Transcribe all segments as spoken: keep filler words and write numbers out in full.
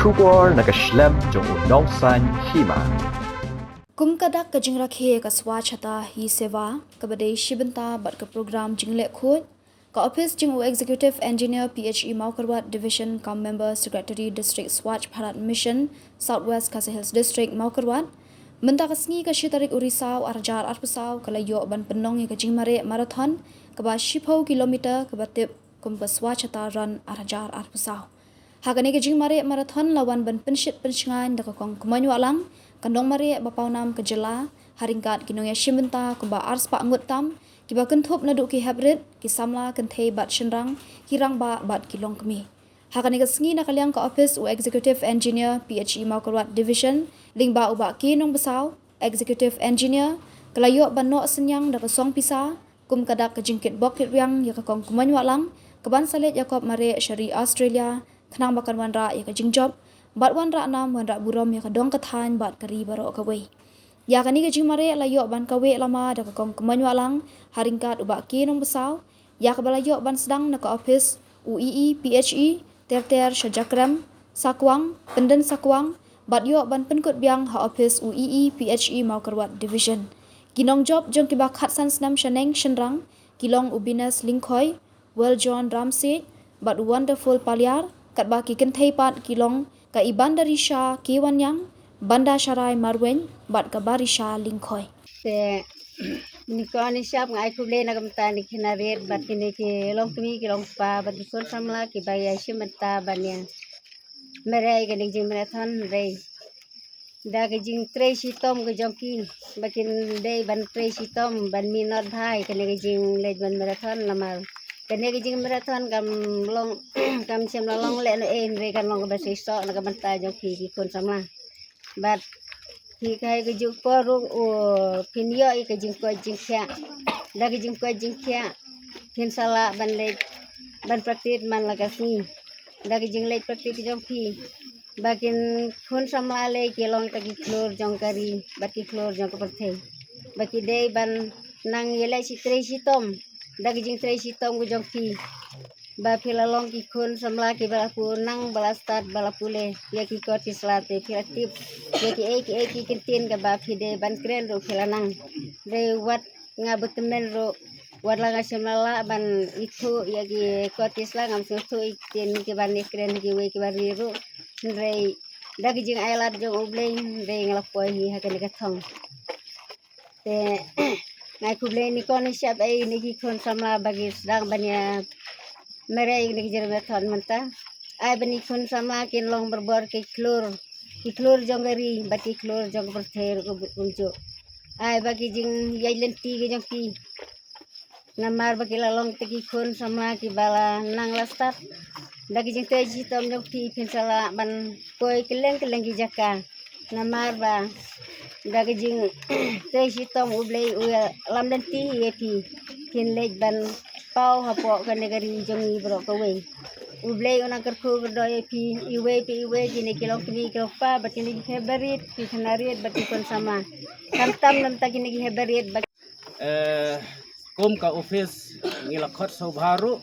Khubor na ka shlem jong u nongsaiñ hima. Kum ka dak ka jingrakhe ka Swachhata Hi Seva, kaba dei shi bynta bad ka program jingleh khuid, ka ophis jong u Executive Engineer P H E Mawkyrwat Division cum Member Secretary District Swachh Bharat Mission South West Khasi Hills District Mawkyrwat, mynta ka sngi ka shi tarik u Risaw ar hajar arphew saw ka la ïoh ban pynlong ïa ka jingmareh marathon kaba shiphew kilometer kaba tip kum ka Swachhata Run ar hajar arphew saw. Ha kane ka jingmareh marathon la wan ban pynshit pynshngaiñ da ka Kong Kmoin Wahlang, ka nongmareh ba pawnam ka jylla, ha ryngkat ki nongïashim bynta kumba arspah ngut tam, kiba kynthup naduh ki heprit, ki samla kynthei bad shynrang, ki rangbah bad ki longkmie. Ha kane ka sngi na ka liang ka ophis u Executive Engineer P H E Mawkyrwat Division, lyngba u Bah K Nongbasaw, Executive Engineer, ka la ïoh ban noh synñiang da ka song pisa, kum ka dak ka jingkit bok kit riang ïa ka Kong Kmoin Wahlang, ka ban sa leit ïakop mareh sha ri Australia, khnang ba kan wanrah ïa ka jingjop, bad wanrah nam wanrah burom ïa ka dong ka thaiñ bad ka ri baroh kawei. Ïa kane ka jingmareh la ïoh ban kaweh lama da ka Kong Kmoin Wahlang, ha ryngkat u Bah K Nongbasaw, ïa kaba la ïoh ban sdang na ka ophis u E E P H E, ter ter sha Jakrem, Sakwang, Pyndon Sakwang, bad ïoh ban pynkut biang ha ophis u E E P H E Mawkyrwat Division. Ki nongjop jong kiba khatsan snem shaneng shynrang, ki long u Bines Lyngkhoi, Well John Ramsiej, bad u Wonderful Paliar, katba ki kynthei pat ki long ka Ibandarisha K Wanniang, Bandasharai Marwein, bad ka Barisha Lyngkhoi. Te, nyngkong nyngshap nga ai khublei na ka bynta kine ki hynried bad kine ki longkmie ki longkpa bad ki khun samla kiba ïashim bynta ban ïa mareh ïa kane ka jingmarathon, hynrei da ka jingtrei shitom ka jong ki, ba kin dei ban trei shitom ban minot bha ïa kane ka jingleit ban marathon namar kane ka jingmarathon kam long, kam shym la long lehnohei, hynrei kan long kaba shisha na ka bynta jong ki, ki khun samla. Bad phi, ha kajuh ka por ruh, u, phin ïoh ïa ka jingkoit jingkhiah. Da ka jingkoit jingkhiah phin sa lah ban leit, ban practice man la ka sngi. Da ka jingleit practice ka jong phi, ba ki khun samla lei ki long tang ki khlur jong ka ri bad ki khlur jong ka pyrthei, ba ki dei ban nang ïaleh shi, trei shitom. Da ka jingtrei shitom ka jong phi, ba phi la long ki khun samla kiba la pynang, ba la stad, ba la pule ïa ki kot ki sla, te phi la tip ïa kiei kiei ki kyntien kaba phi dei ban kren ruh phi la nang. Dei wat nga bad tymmen ruh, wat la nga shym la lah ban ithuh ïa ki kot ki sla, ngam sngewthuh ïa ki kyntien kiban ïakren ha kiwei kiba ri ruh, hynrei da ka jingailad jong U Blei, hynrei nga la poi hi ha kane ka thong. Te nga ai khublei nyngkong nyngshap ïa kine ki khun samla ba ki sdang ban ïa mareh ïa kine ki jingmarathon mynta. Ai ba kine ki khun samla kin long barabor ki khlur, ki khlur jong ka ri bad ki khlur jong ka pyrthei ruh kumjuh. Ai ba ki jingïaid lynti ki jong ki, namar ba ki la long tang ki khun samla kiba la nang la stad. Da ka jingtrei shitom jong phi phin sa lah ban poi kylleng kylleng ki jaka. Namar ba da ka jingtrei shitom U Blei u ïalam lynti ïa phi, phin leit ban paw hapoh kane ka ri jong ngi baroh kawei. U Blei un nang kyrkhu kyrdoh ïa phi iwei pa iwei, kine ki longkmie ki longkpa bad kine ki hep barit, ki khynnah rit bad ki khun samla. Khamtam namar kine ki hep barit bad Eh, kum ka office ngi la khot sngewbha ruh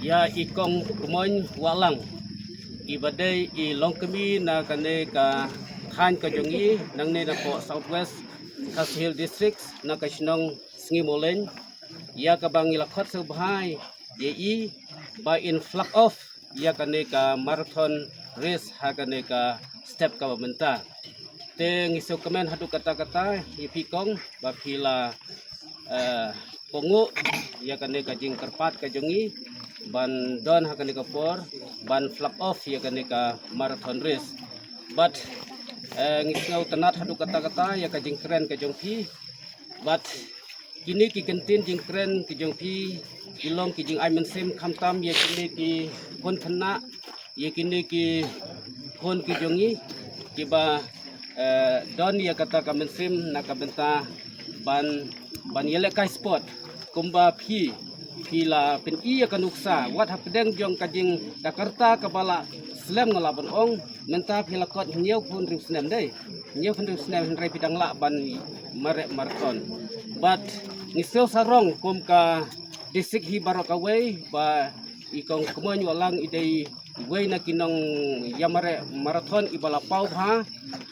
ïa i Kong Kmoin Wahlang, i ba dei i longkmie na kane ka thaiñ ka jong ngi, nangne napoh South West Khasi Hills District, na ka shnong Sngi Mawleng, ïa kaba ngi la khot sngewbha ïa i ba in flag off ïa kane ka marathon race ha kane ka step kaba mynta. Te ngi sngewkmen haduh katta katta ïa phi Kong ba phi la, eh, pynguh ïa kane ka jingkyrpad ka jong ngi ban don ha kane ka por ban flag off ïa kane ka marathon race. Bad, eh, ngi sngewtynnat haduh katta katta ïa ka jingkren ka jong phi. Bad kine ki kyntien jingkren ki jong phi ki long ki jingai mynsiem khamtam ïa kine ki khun khynnah, ïa kine ki khun ki jong ngi kiba, eh, don ïa kata ka mynsiem na ka bynta ban, ban ïalehkai sport. Kumba phi, phi la pyni ïa ka nuksa wat hapdeng jong ka jing, ka rta kaba la slem, nga lah ban ong mynta phi la kot hynñiewphew hynriew snem, dei hynñiewphew hynriew snem, hynrei phi dang lah ban mareh marathon. Bad ngi sngew sarong kum ka district hi baroh kawei ba i Kong Kmoin Wahlang i dei Wei na ki nong ïa mareh marathon iba la paw bha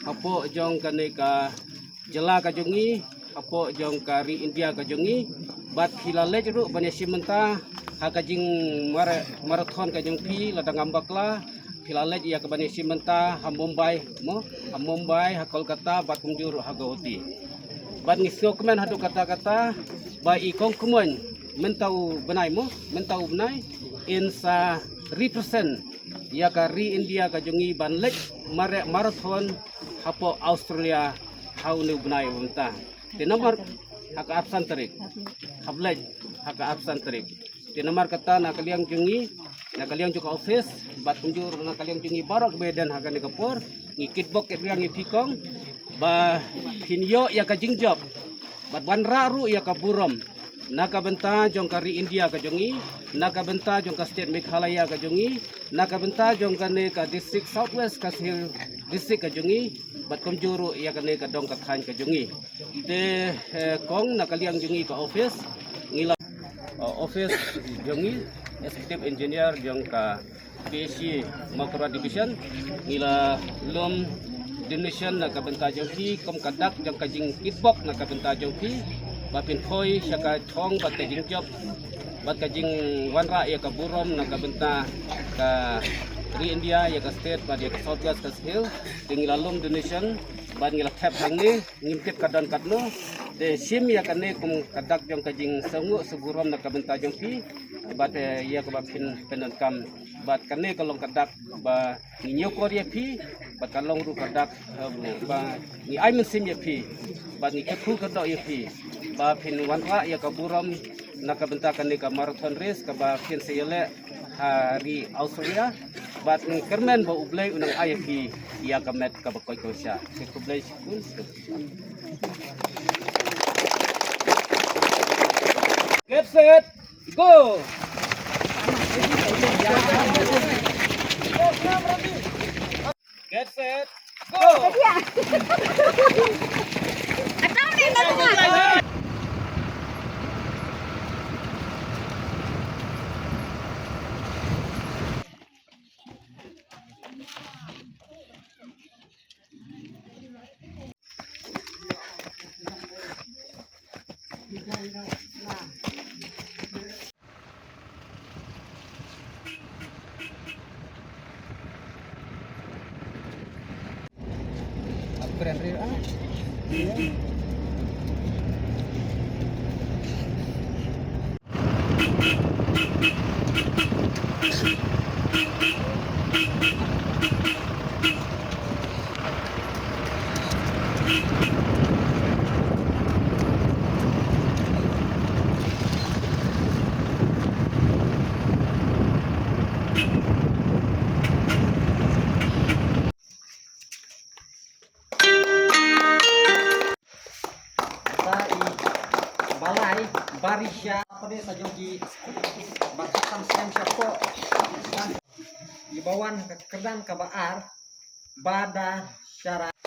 hapoh jong kane ka jylla ka jong ngi, hapoh jong ka ri India ka jong ngi. Bad phi la leit ruh ban ïa shim bynta ha ka jingmareh marathon ka jong phi lada ngam bakla. Phi la leit ïa ka ban ïa shim bynta ha Mumbai mo, ha Mumbai, ha Kolkata bad kumjuh ruh ha Guwahati. Bad ngi sngewkmen haduh katta katta ba i Kong Kmoin mynta u bnai mo, mynta u bnai in sa represent ïa ka ri India ka jong ngi ban leit mareh marathon hapoh Australia ha une u bnai u mynta. Te namar ha ka arphew san tarik hap leit, ha ka arphew san tarik. Te namar kata na ka liang jong ngi, na ka liang jong ka office bad kumjuh na ka liang jong ngi baroh kiba ïadon ha kane ka por, ngi kitbok kitrwiang ïa phi Kong ba phin ïoh ïa ka jingjop bad wanrah ruh ïa ka burom na ka bynta jong ka ri India ka jong ngi, na ka bynta jong ka state Meghalaya ka jong ngi, na ka bynta jong kane ka district South West Khasi Hills district ka jong ngi, bad kumjuh ruh ïa kane ka dong ka thaiñ ka jong ngi. Te eh, Kong, na ka liang jong ngi ka office ngi la, eh, office jong ngi, executive engineer jong ka P H E Mawkyrwat Division, ngi la lum donation na ka bynta jong phi kum ka dak jong ka jingkitbok na ka bynta jong phi ba phin poi sha ka thong bad ka jingjop bad ka jingwanrah ïa ka burom na ka bynta ka ri India, ïa ka state bad ïa ka South West Khasi Hills. Te ngi la lum donation bad ngi la thep hangne, ngim tip ka don katno. Te shim ïa kane kum ka dak jong ka jingsngew sngewburom na ka bynta jong phi bad eh, ïa kaba phin pyndonkam. Bad kane ka long ka dak ba ngi ñiewkor ïa phi bad ka long ruh ka dak eh, ba ngi ai mynsiem ïa phi bad ngi kyrkhu kyrdoh ïa phi ba phin wanrah ïa ka burom na ka bynta kane ka marathon race kaba phin sa ïaleh ha ri Australia. Bad ngi kyrmen ba U Blei un nang ai ïa phi ïa ka met kaba koit kaba sha. Te khublei shibun. Get set, go! Get set, go! Kata i balai barisha pada sa jong ki ba khatam slem shapoh. I ba wan ka kyrdan kaba ar ba da shara.